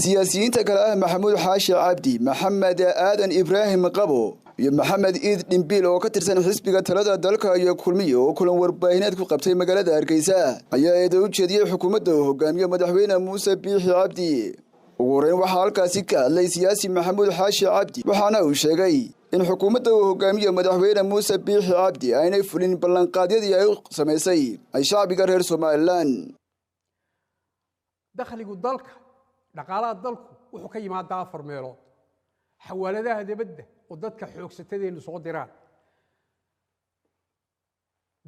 Siyaasiyiinta kale ah Maxamuud Xaashi Cabdi, Maxamed Aadan Ibraahim Qabo iyo Maxamed Iid Dhimbiil oo ka tirsan xisbiga talada dalka iyo Kulmiye oo kulan warbaahineed ku qabtay magaalada Hargeysa ayaa eeda u jeediyey xukuumadda uu hogaamiye madaxweyne Muuse Biixi Cabdi. Ugu horeyn waxaa halkaasi ka hadlay siyaasi Maxamuud Xaashi Cabdi, waxaana uu sheegay in xukuumadda uu hogaamiye madaxweyne Muuse Biixi Cabdi aynay fulin ballanqaadyadii ay u samaysay ay shacbiga reer Somalilan. Dakhligu dalka, dhaqaalaha dalku wuxuu ka yimaadaa afar meelood: xawaaladaha dibadda oo dadka xoogsatadeennu soo diraan,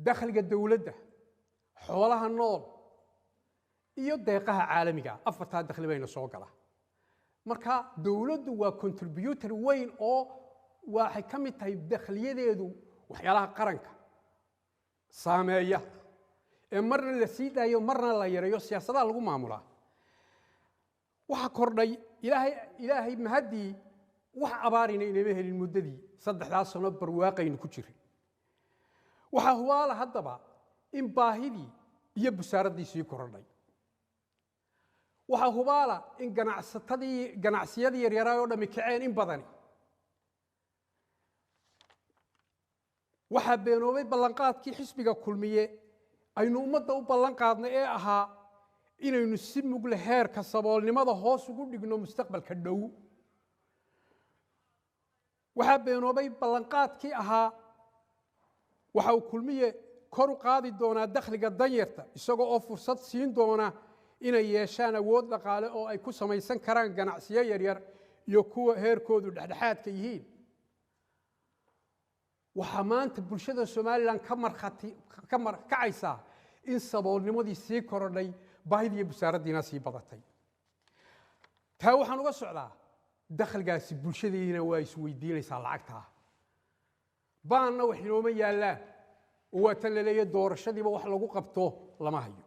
dakhliga dowladda, xoolaha nool iyo deeqaha caalamiga. Afartaa dakhli bayna soo gala. Marka dowladdu waa contributor weyn oo waxay ka mid tahay dakhliyadeedu waxyaalaha qaranka saameeya ee marna la sii daayo, marna la yareeyo, siyaasadaha lagu maamulaa. Waxaa kordhay, Ilaahay mahaddii, wax abaarina inama helin muddadii 3daas sano, barwaaqaynu ku jiray. Waxaa hubaala haddaba in baahidii iyo busaaraddii sii korodhay. Waxaa hubaala in ganacsatadii, ganacsiyadii yaryaraa oo dhammi kaceen in badani. Waxaa beenoobay ballanqaadkii xisbiga Kulmiye aynu ummadda u ballan qaadnay ee ahaa inaynu si mugle heerka saboolnimada hoos ugu dhigno mustaqbalka dhow. Waxaa beenoobay ballanqaadkii ahaa waxa uu Kulmiye kor u qaadi doonaa dakhliga danyarta, isagoo oo fursad siin doona inay yeeshaan awood dhaqaale oo ay ku samaysan karaan ganacsiyo yaryar iyo kuwa heerkoodu dhexdhexaadka yihiin. Waxaa maanta bulshada Somalilan ka markhati ka markacaysaa in saboolnimadii sii korodhay, baahidii iyo busaaraddiina sii badatay. Taa waxaan uga socdaa, dakhligaasi bulshadiina waa isweydiinaysaa lacagtaa baanna wax inooma yaallaan, oo waa tan la leeyahay doorashadiiba wax lagu qabto lama hayo,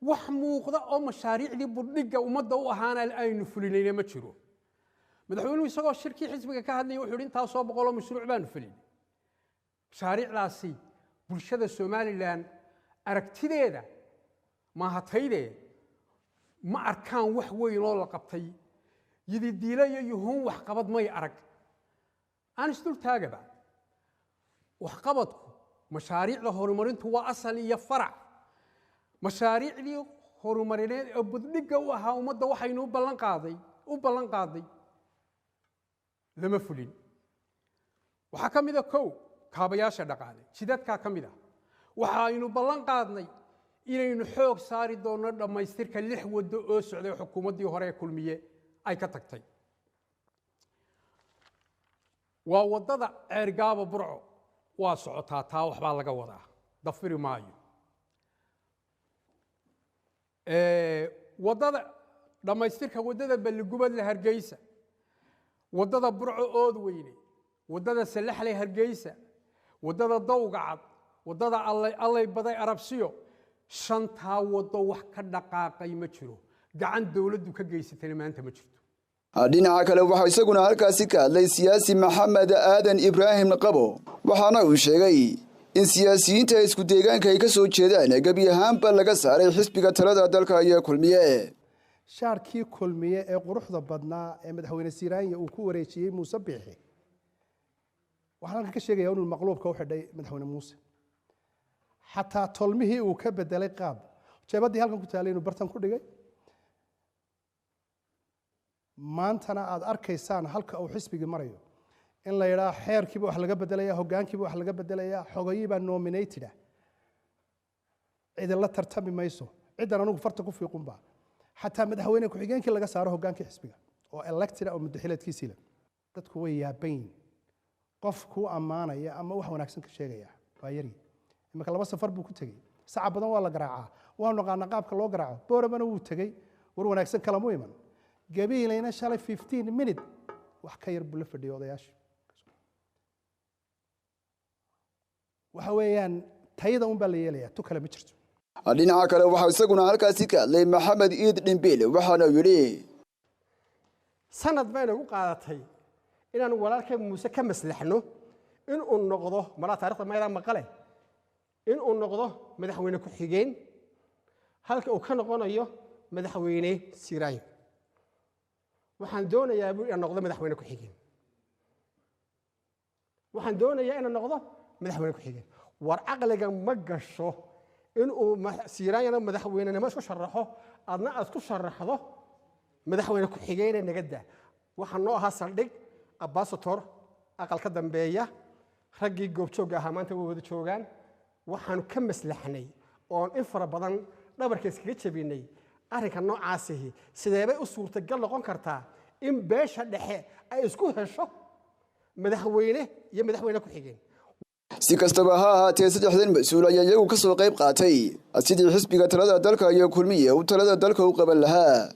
wax muuqda oo mashaariicdii budhigga ummadda u ahaana aynu fulinayna ma jiro. Madaxweynuhu isagoo shirkii xisbiga ka hadlaya wuxuu yidhi intaasoo boqoloo mashruuc baanu fulinay. Mashaariicdaasi bulshada Somalilan aragtideeda maahataydee ma arkaan wax weyn oo la qabtay, yididiilo iyo yuhuun waxqabad may arag. Aan isdul taagaba, waxqabadku mashaariicda horumarintu waa asal iyo farac. Mashaariicdii horumarineed ee buddhigga u ahaa ummadda waxaynu u ballan qaaday lama fulin. Waxaa ka mid a kow, kaabayaasha dhaqaale, jidadkaa ka mid ah. Waxaynu ballan qaadnay inaynu xoog saari doonno dhammaystirka lix waddo oo socday xukuumaddii hore ee Kulmiye ay ka tagtay. Waa waddada Ceergaaba Burco, waa socotaa, taa waxbaa laga wadaa, dafiri maayo. Waddada dhammaystirka waddada Balligubadle Hargeysa, waddada Burco Oodweyne, waddada Salaxley Hargeysa, waddada Dawgacad, waddada Allay Baday Arabsiyo, shantaa waddo wax ka dhaqaaqay ma jiro, gacan dowladdu ka geysatayna maanta ma jirto. Dhinaca kale waxaa isaguna halkaasi ka hadlay siyaasi Maxamed Aadan Ibraahim Qabo, waxaana uu sheegay in siyaasiyiinta isku deegaanka ay ka soo jeedaan gebi ahaanba laga saaray xisbiga talada dalka iyo Kulmiye. Shaarkii Kulmiye ee quruxda badnaa ee madaxweyne Siiraanya uu ku wareejiyey Muuse Biixi, waxaan halkan ka sheegaya inuu maqluubka u xidhay madaxweyne Muuse. Xataa tolmihii uu ka bedelay qaab jeebadii halkan ku taalay inuu bartan ku dhigay. Maantana aad arkaysaan halka uu xisbigii marayo, in la yidhaha xeerkiiba wax laga bedelaya, hogaankiiba wax laga bedelaya, xogayibaa nominated ah, cidin la tartami mayso, ciddan anugu farta ku fiiqunba, xataa madaxweyne ku-xigeenkii laga saaro hogaankii xisbiga oo elected ah oo muddaxileedkiisii leh. Dadku way yaaban yihin. Qof kuu ammaanaya ama wax wanaagsan ka sheegaya waa yari. Iminka laba safar buu ku tegey, saca badan waa la garaacaa, waanu naqaanaa qaabka loo garaaco. Booramana wuu tegey, war wanaagsan kalamu iman. Gabiilayna shalay 15 minute wax ka yar buu la fadhiyay odayaasha. Waxa weeyaan tayada un baa la yeelaya, tu kale ma jirto. Dhinaca kale waxaa isaguna halkaasi ka hadlay Maxamed Iid Dhimbiil, waxaana uu yidhi: Sanad bayna ugu qaadatay inaanu walaalkay Muuse ka maslaxno inuu noqdo, malaa taarikhda maydaa maqale, inuu noqdo madaxweyne ku-xigeen halka uu ka noqonayo madaxweyne Siiraayo. Waxaan doonayaa, buu, inaan noqdo madaxweyne ku-xigeen. Waxaan doonayaa inaan noqdo madaxweyne ku-xigeen. War, caqliga ma gasho inuu Siiraanyana madaxweynenimo isku sharaxo, adna aad isku sharaxdo madaxweyne ku-xigeenee. Naga waxaa noo ahaa saldhig Ambassador aqal ka dambeeya. Raggii goobjoogga ahaa maanta way wada joogaan. Waxaanu ka maslaxnay oon in fara badan dhabarka iskaga jabinay arrinka noocaasihi: sideebay u suurtagal noqon kartaa in beesha dhexe ay isku hesho madaxweyne iyo madaxweyne ku-xigeen? Si kastaba ha ahaatee, saddexdan mas-uul ayaa iyagu ka soo qayb qaatay sidii xisbiga talada dalka iyo Kulmiye uu talada dalka u qaban lahaa.